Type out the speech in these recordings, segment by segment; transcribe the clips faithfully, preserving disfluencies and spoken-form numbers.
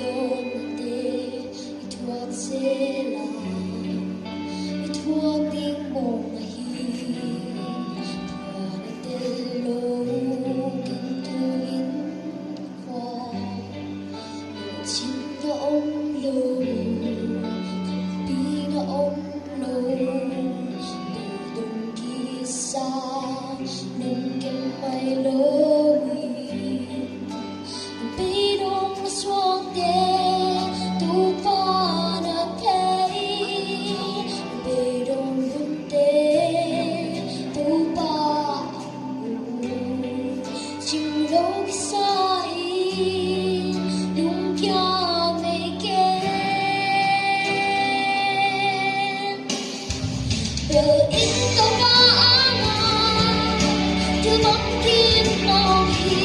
Te i thuak zel a, i thuak ding bang ahi. Thuak a tel lou, gingtu in khua. Chimna om lou, pina om lou, beidong kisa, lungkim mai lou. Beidong suangte, Toupa na thei. Beidong bunte, Toupa. Chim lou kisa in, lungkia mai ken. Bel in Toupa anga, thil bangkim mawk hi,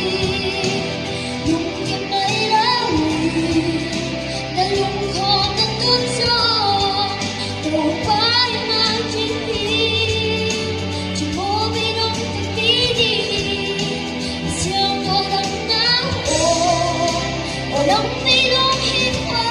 lungkim mai lou hi, na lungkhawm na tuak zaw, Toupa i mai ching hi, chim maw beidong tampi di, siam ko dang na o, o dang beidong hi khua.